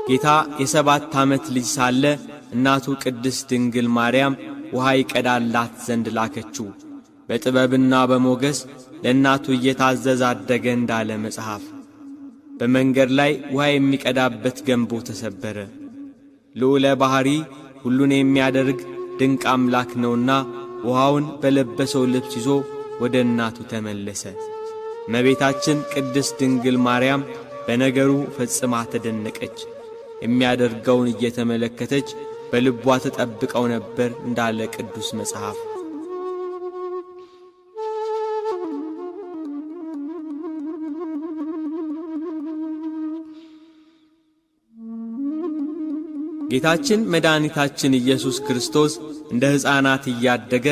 ጌታ የ7 ዓመት ልጅ ሳለ እናቱ ቅድስት ድንግል ማርያም ውሃ ይቀዳላት ዘንድ ላከችው። በጥበብና በሞገስ ለእናቱ እየታዘዘ አደገ እንዳለ መጽሐፍ። በመንገድ ላይ ውሃ የሚቀዳበት ገንቦ ተሰበረ። ልዑለ ባሕሪ ሁሉን የሚያደርግ ድንቅ አምላክ ነውና ውሃውን በለበሰው ልብስ ይዞ ወደ እናቱ ተመለሰ። እመቤታችን ቅድስት ድንግል ማርያም በነገሩ ፈጽማ ተደነቀች። የሚያደርገውን እየተመለከተች በልቧ ተጠብቀው ነበር እንዳለ ቅዱስ መጽሐፍ። ጌታችን መድኃኒታችን ኢየሱስ ክርስቶስ እንደ ሕፃናት እያደገ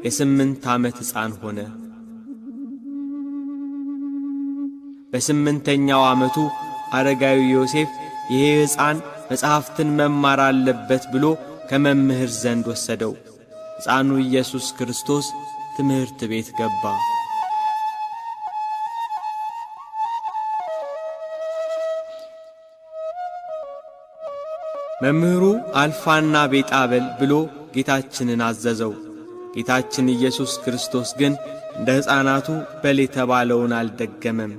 የ8 ዓመት ሕፃን ሆነ። በ8ኛው ዓመቱ አረጋዊ ዮሴፍ ይሄ ሕፃን መጽሐፍትን መማር አለበት ብሎ ከመምህር ዘንድ ወሰደው። ሕፃኑ ኢየሱስ ክርስቶስ ትምህርት ቤት ገባ። መምህሩ አልፋና ቤጣ በል ብሎ ጌታችንን አዘዘው። ጌታችን ኢየሱስ ክርስቶስ ግን እንደ ሕፃናቱ በል የተባለውን አልደገመም።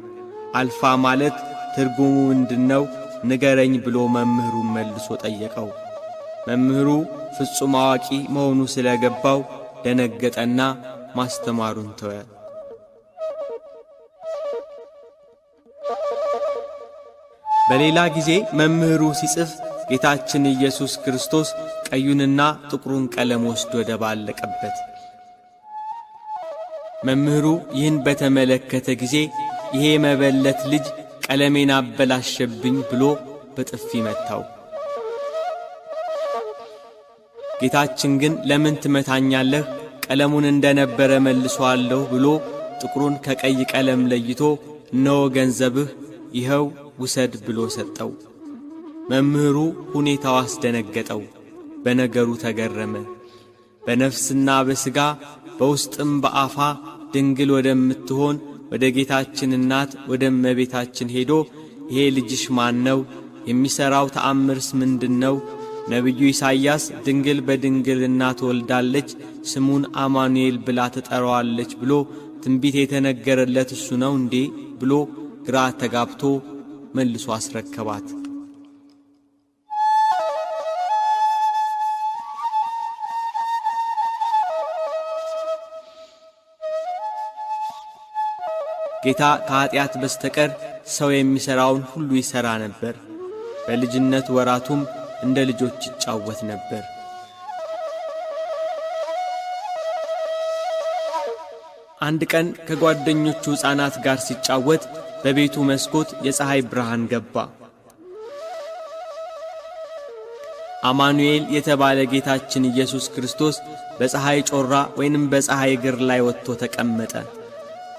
አልፋ ማለት ትርጉሙ ምንድነው ንገረኝ ብሎ መምህሩን መልሶ ጠየቀው። መምህሩ ፍጹም አዋቂ መሆኑ ስለገባው ደነገጠና ማስተማሩን ተወ። በሌላ ጊዜ መምህሩ ሲጽፍ ጌታችን ኢየሱስ ክርስቶስ ቀዩንና ጥቁሩን ቀለም ወስዶ ደባለቀበት። መምህሩ ይህን በተመለከተ ጊዜ ይሄ መበለት ልጅ ቀለሜን አበላሸብኝ ብሎ በጥፊ መታው። ጌታችን ግን ለምን ትመታኛለህ? ቀለሙን እንደነበረ መልሶአለሁ ብሎ ጥቁሩን ከቀይ ቀለም ለይቶ እነሆ ገንዘብህ ይኸው ውሰድ ብሎ ሰጠው። መምህሩ ሁኔታው አስደነገጠው፣ በነገሩ ተገረመ። በነፍስና በሥጋ በውስጥም በአፋ ድንግል ወደምትሆን ወደ ጌታችን እናት ወደ እመቤታችን ሄዶ ይሄ ልጅሽ ማን ነው? የሚሠራው ተአምርስ ምንድነው? ነቢዩ ኢሳይያስ ድንግል በድንግልና ትወልዳለች፣ ስሙን አማኑኤል ብላ ትጠራዋለች ብሎ ትንቢት የተነገረለት እሱ ነው እንዴ ብሎ ግራ ተጋብቶ መልሶ አስረከባት። ጌታ ከኃጢአት በስተቀር ሰው የሚሠራውን ሁሉ ይሠራ ነበር። በልጅነት ወራቱም እንደ ልጆች ይጫወት ነበር። አንድ ቀን ከጓደኞቹ ሕፃናት ጋር ሲጫወት በቤቱ መስኮት የፀሐይ ብርሃን ገባ። አማኑኤል የተባለ ጌታችን ኢየሱስ ክርስቶስ በፀሐይ ጮራ ወይንም በፀሐይ እግር ላይ ወጥቶ ተቀመጠ።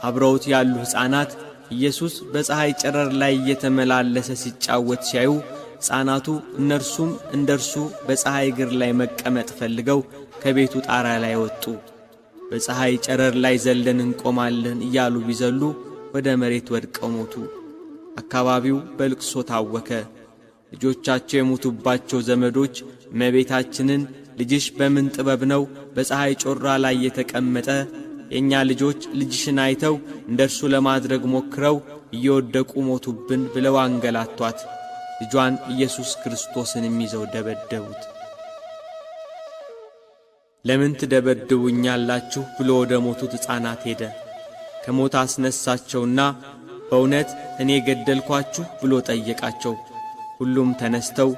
አብረውት ያሉ ሕፃናት ኢየሱስ በፀሐይ ጨረር ላይ እየተመላለሰ ሲጫወት ሲያዩ ሕፃናቱ እነርሱም እንደርሱ በፀሐይ እግር ላይ መቀመጥ ፈልገው ከቤቱ ጣራ ላይ ወጡ። በፀሐይ ጨረር ላይ ዘለን እንቆማለን እያሉ ቢዘሉ ወደ መሬት ወድቀው ሞቱ። አካባቢው በልቅሶ ታወከ። ልጆቻቸው የሞቱባቸው ዘመዶች እመቤታችንን ልጅሽ በምን ጥበብ ነው በፀሐይ ጮራ ላይ የተቀመጠ? የኛ ልጆች ልጅሽን አይተው እንደርሱ ለማድረግ ሞክረው እየወደቁ ሞቱብን ብለው አንገላቷት። ልጇን ኢየሱስ ክርስቶስንም ይዘው ደበደቡት። ለምን ትደበድቡኛላችሁ ብሎ ወደ ሞቱት ሕፃናት ሄደ። ከሞት አስነሳቸውና በእውነት እኔ ገደልኳችሁ ብሎ ጠየቃቸው። ሁሉም ተነስተው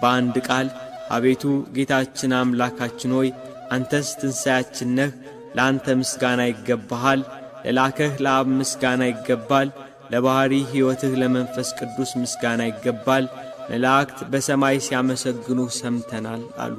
በአንድ ቃል አቤቱ ጌታችን አምላካችን ሆይ አንተስ ትንሣኤያችን ነህ፣ ለአንተ ምስጋና ይገባሃል፣ ለላከህ ለአብ ምስጋና ይገባል፣ ለባሕሪ ሕይወትህ ለመንፈስ ቅዱስ ምስጋና ይገባል፣ መላእክት በሰማይ ሲያመሰግኑህ ሰምተናል አሉ።